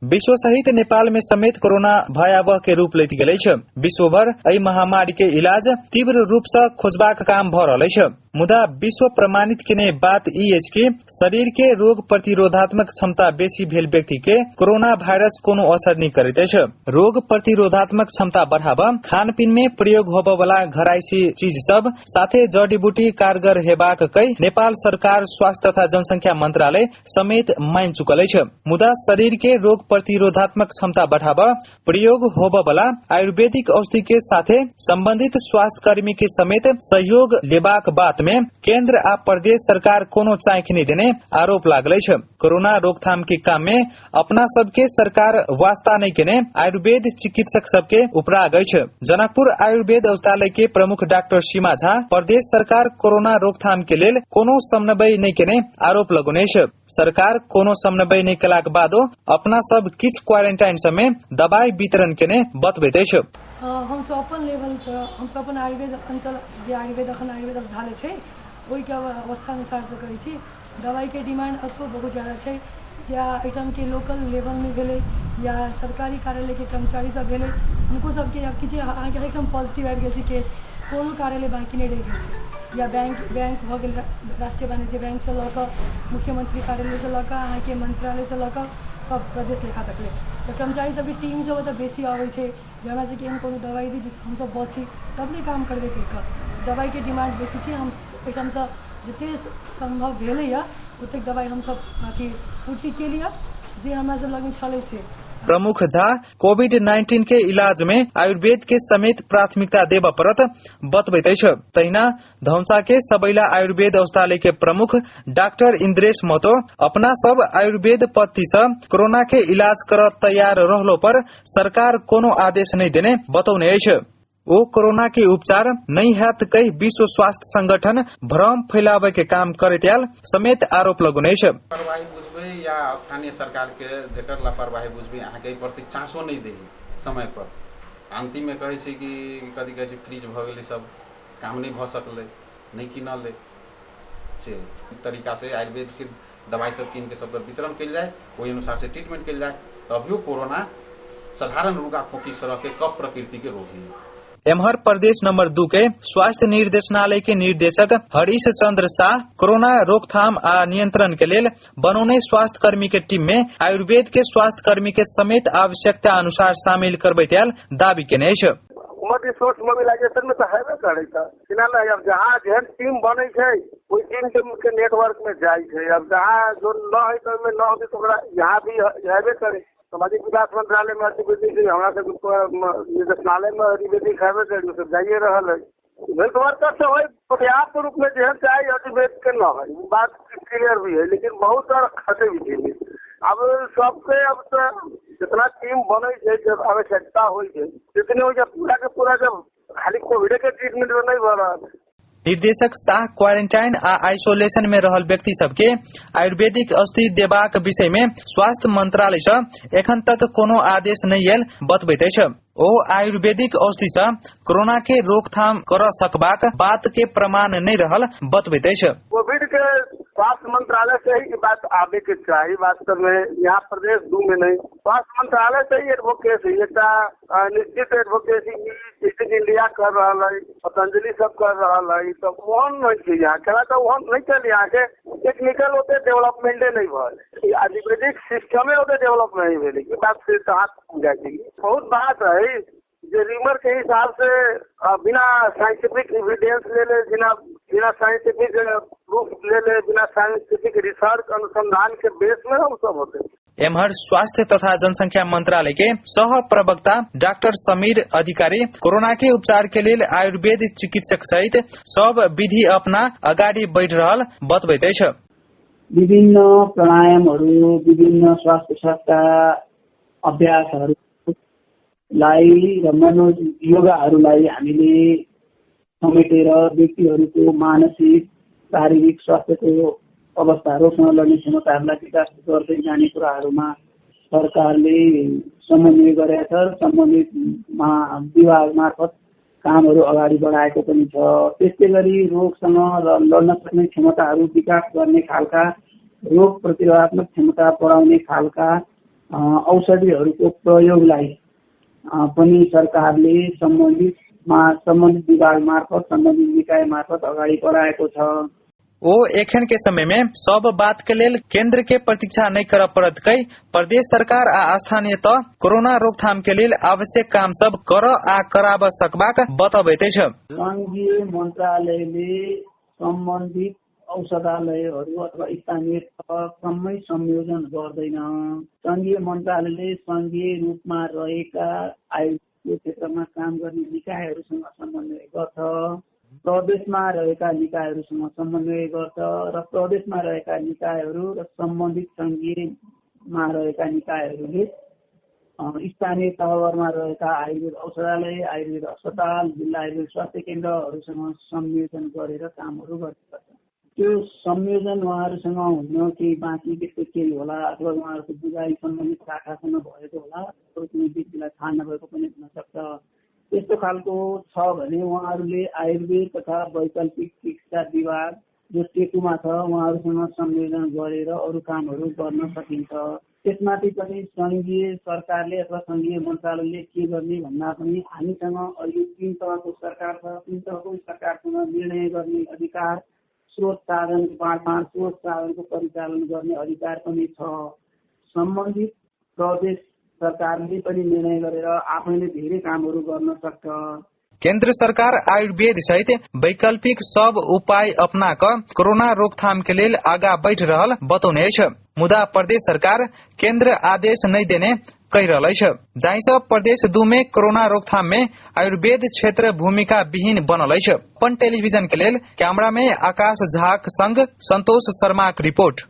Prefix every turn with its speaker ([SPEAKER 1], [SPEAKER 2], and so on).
[SPEAKER 1] विश्व सहित नेपाल में समेत कोरोना भयावह के रूप लैत गेल अछि। विश्वभर एहि महामारी के इलाज तीव्र रूप से खोजबाक काम भ रहल अछि। मुदा विश्व प्रमाणित केने बात ई अछि कि शरीर के रोग प्रतिरोधात्मक क्षमता बेसी भेल व्यक्ति के कोरोना वायरस कोनो असर नहि करैत अछि। रोग प्रतिरोधात्मक क्षमता बढ़ाब, खानपीन में प्रयोग होबय वाला घरायसी चीज सब साथे जड़ी बूटी कारगर हेबाक कहि नेपाल सरकार स्वास्थ्य तथा जनसंख्या मंत्रालय समेत मानि चुकल अछि। मुदा शरीर के रोग प्रतिरोधात्मक क्षमता बढ़ाब प्रयोग होबय वाला आयुर्वेदिक औषधि के साथे संबंधित स्वास्थ्य कर्मी के समेत सहयोग लेबाक बात में केंद्र आ प्रदेश सरकार कोनो चाँखि नहि देने आरोप लागल अछि। कोरोना रोकथाम के काम में अपना सबके सरकार वास्ता नहि केने आयुर्वेद चिकित्सक सबके उपराग अछि। जनकपुर आयुर्वेद औषधालय के प्रमुख डॉक्टर सीमा झा प्रदेश सरकार कोरोना रोकथाम के लेल कोनो समन्वय नहि केने आरोप लगौने अछि। सरकार कोनो समन्वय नहि केलाक बादो अपना सब किछु क्वारेंटाइन समय दवाई वितरण केने बतबैत अछि।
[SPEAKER 2] हमसब अपन लेवलसँ हमसब अपन आयुर्वेद अञ्चल जे आयुर्वेद अखन आयुर्वेद औषधालय छै ओहिके अवस्था अनुसारसँ कहै छी, दवाइके डिमांड एतौ बहुत ज्यादा छै। जे एहिठामके लोकल लेवलमे भेलै या सरकारी कार्यालयके कर्मचारी सब भेलै, हुनको सबके आब की छै, अहाँके हरेक ठाम पॉजिटिव आबि गेल छै केस, कोनो कार्यालय बाँकी नहि रहि गेल छै। या बैंक बैंक भऽ गेल, राष्ट्रीय वाणिज्य बैंकसँ लऽ कऽ मुख्यमंत्री कार्यालयसँ लऽ कऽ अहाँके मंत्रालयसँ लऽ कऽ सब प्रदेश लेखा तकले तऽ कर्मचारी सबके टीम सब ओतऽ बेसी अबै छै जे हमरा सबके एहन कोनो दवाइ दी जाहिसँ हमसब बची तब ने काम करबै कहि कऽ दवाइके डिमांड बेसी छै। हमसब एहिठामसँ जतेक सम्भव भेलैए ओतेक दवाइ हमसब अथी पूर्ति केलियै जे हमरा सब लगमे छलै से।
[SPEAKER 1] प्रमुख झा कोविड 19 के इलाज में आयुर्वेद के समेत प्राथमिकता देबऽ पड़त बतबैत अछि। तहिना धौंसा के सबैला आयुर्वेद औषधालय के प्रमुख डॉक्टर इंद्रेश महतो अपना सब आयुर्वेद पद्धति से कोरोना के इलाज कर तैयार रहलो पर सरकार कोनो आदेश नहि देने बतौने अछि। ओ कोरोना के उपचार नहि हैत कहि विश्व स्वास्थ्य संगठन भ्रम फैलाबय के काम करैत आयल समेत आरोप लगौने अछि।
[SPEAKER 3] लापरवाही बुझबै या स्थानीय सरकार के जकर लापरवाही बुझबै, अहाँके एहि प्रति चांसो नहि दै समय पर। अंतिममे कहै छै कि कथी कहै छै, फ्रीज भऽ गेलै, सब काम नहि भऽ सकलै, नहि कीनलै। से तरीकासँ आयुर्वेदके दवाइ सब कीनके सबके वितरण कयल जाय, ओहि अनुसार से ट्रीटमेंट कयल जाय, तऽ अभियो कोरोना साधारण रुगा खोकी से रह के कफ प्रकृति के रोग है।
[SPEAKER 1] एम्हर प्रदेश नंबर 2 के स्वास्थ्य निर्देशनालय के निर्देशक हरीश चंद्र शाह कोरोना रोकथाम आ नियंत्रण के लेल बनौने स्वास्थ्य कर्मी के टीम में आयुर्वेद के स्वास्थ्य कर्मी के समेत आवश्यकता अनुसार शामिल करबैत आयल दावी केने अछि।
[SPEAKER 4] ह्यूमन रिसोर्स मोबिलाइजेशन में तऽ हेबे करै छै, केना नहि। अब जहाँ जेहन टीम बनै छै ओहि टीम के नेटवर्क में जाइ छै। अब जहाँ जो न है तऽ ओहिमे न होतै तऽ ओकरा यहाँ भी हेबे करै। सामाजिक विकास मंत्रालय में आयुर्वेदिक, हमरा सबके निर्देशनालय में आयुर्वेदिक हेबे करी, सब जाइए रहल है। हेल्थ वर्कर से है पर्याप्त रूप में जेहन चाही आयुर्वेद के न है, बात क्लियर भी है, लेकिन बहुत सारा खटे भी छै। अब सबके अब तऽ जितना टीम बनै छै, जब आवश्यकता होइ छै जितने होइ छै पूरा के पूरा, जब खाली कोविडे के ट्रीटमेंट में नहीं भऽ रहल है।
[SPEAKER 1] निर्देशक शाह क्वारेंटाइन आ आइसोलेशन में रहल व्यक्ति सबके आयुर्वेदिक औषधि देबाक विषय में स्वास्थ्य मंत्रालय से एखन तक कोनो आदेश नहि आयल बतबैत अछि। ओ आयुर्वेदिक औषधि से कोरोना के रोकथाम कर सकबाक बात के प्रमाण नहि रहल बतबैत अछि।
[SPEAKER 4] कोविड के स्वास्थ्य मंत्रालय से ही बात आबे के चाही, वास्तव में यहाँ प्रदेश 2 में नहीं, स्वास्थ्य मंत्रालय से ही एडवोकेसी एकटा निश्चित एडवोकेसी स्टेट इंडिया कर रहल है, पतंजलि सब कर रहल है, तऽ ओहन नहीं छै यहाँ केना तऽ ओहन नहीं चल, यहाँ के टेक्निकल ओते डेवलपमेंटे नहीं भेल, आयुर्वेदिक सिस्टमे ओते डेवलप नहीं भेल। ई बात से कहाँ जाइ छै। बहुत बात है जे रिमर के हिसाब से बिना साइंटिफिक एविडेंस ले ले, बिना साइंटिफिक प्रूफ ले ले, बिना साइंटिफिक रिसर्च अनुसंधान के बेस में हम सब होते।
[SPEAKER 1] एम्हर स्वास्थ्य तथा जनसंख्या मंत्रालय के सह प्रवक्ता डॉक्टर समीर अधिकारी कोरोना के उपचार के लेल आयुर्वेद चिकित्सक सहित सब विधि अपना अगाडि बढ़ि रहल बतबैत अछि।
[SPEAKER 5] विभिन्न प्राणायामहरू, विभिन्न श्वास प्रश्वासका अभ्यासहरूलाई र मनो योगाहरूलाई हामीले समेटेर व्यक्तिहरूको मानसिक शारीरिक स्वास्थ्यको अवस्था, रोगसँग लड्ने क्षमताहरूलाई विकास गर्दै जाने कुराहरूमा सरकारले समन्वय गरेका छ र सम्बन्धित विभाग मार्फत कामहरू अगाडि बढाएको पनि छ। त्यस्तै गरी रोगसँग लड्न सक्ने क्षमताहरू विकास गर्ने खालका, रोग प्रतिरोधात्मक क्षमता बढाउने खालका औषधिहरूको प्रयोगलाई पनि सरकारले सम्बन्धित विभाग मार्फत, सम्बन्धित निकाय मार्फत अगाडि बढाएको छ।
[SPEAKER 1] ओ एखन के समय में सब बात के लेल केंद्र के प्रतीक्षा नहीं करऽ पड़त कई प्रदेश सरकार आ स्थानीय तह कोरोना रोकथाम के लेल आवश्यक काम सब कर आ कराब सकबाक बतबैत अछि।
[SPEAKER 5] संघीय मन्त्रालयले सम्बन्धित औषधालयहरू अथवा स्थानीय तहसँगै संयोजन गर्दैन। संघीय मन्त्रालयले संघीय रूपमा रहेका आयुर्वेद क्षेत्रमा काम गर्ने निकायहरूसँग समन्वय गर्छ, प्रदेशमा रहेका निकायहरूसँग समन्वय गर्छ र प्रदेशमा रहेका निकायहरू र सम्बन्धित संघीयमा रहेका निकायहरूले स्थानीय तहमा रहेका आयुर्वेद औषधालय, आयुर्वेद अस्पताल, जिल्ला आयुर्वेद स्वास्थ्य केन्द्रहरूसँग संयोजन गरेर कामहरू गर्छ। त्यो संयोजन उहाँहरूसँग हुन केही बाँकी त्यस्तो केही होला अथवा उहाँहरूको बुझाइ सम्बन्धित शाखासँग भएको होला, कुनै व्यक्तिलाई थाहा नभएको पनि हुनसक्छ। त्यस्तो खालको छ भने उहाँहरूले आयुर्वेद तथा वैकल्पिक चिकित्सा विभाग जो टेकुमा छ उहाँहरूसँग संयोजन गरेर अरू कामहरू गर्न सकिन्छ। त्यसमाथि पनि सङ्घीय सरकारले अथवा सङ्घीय मन्त्रालयले के गर्ने भन्दा पनि हामीसँग अहिले 3 तहको सरकार छ। 3 तहको सरकारसँग निर्णय गर्ने अधिकार, स्रोत साधन बाँडफाँड, स्रोत साधनको परिचालन गर्ने अधिकार पनि छ। सम्बन्धित प्रदेश सरकारले पनि निर्णय गरेर आफैले धेरै कामहरू गर्न सक्छ।
[SPEAKER 1] केन्द्र सरकार आयुर्वेद सहित वैकल्पिक सब उपाय अपना क कोरोना रोकथाम के लेल आगा बढ़ रहल बतौने अछि। मुदा प्रदेश सरकार केन्द्र आदेश नहीं देने कहि रहल अछि, जाहि सँ प्रदेश 2 में कोरोना रोकथाम में आयुर्वेद क्षेत्र भूमिका विहीन बनल अछि। अपन टेलीविजन के लेल कैमरा में आकाश झाक संग संतोष शर्माक रिपोर्ट।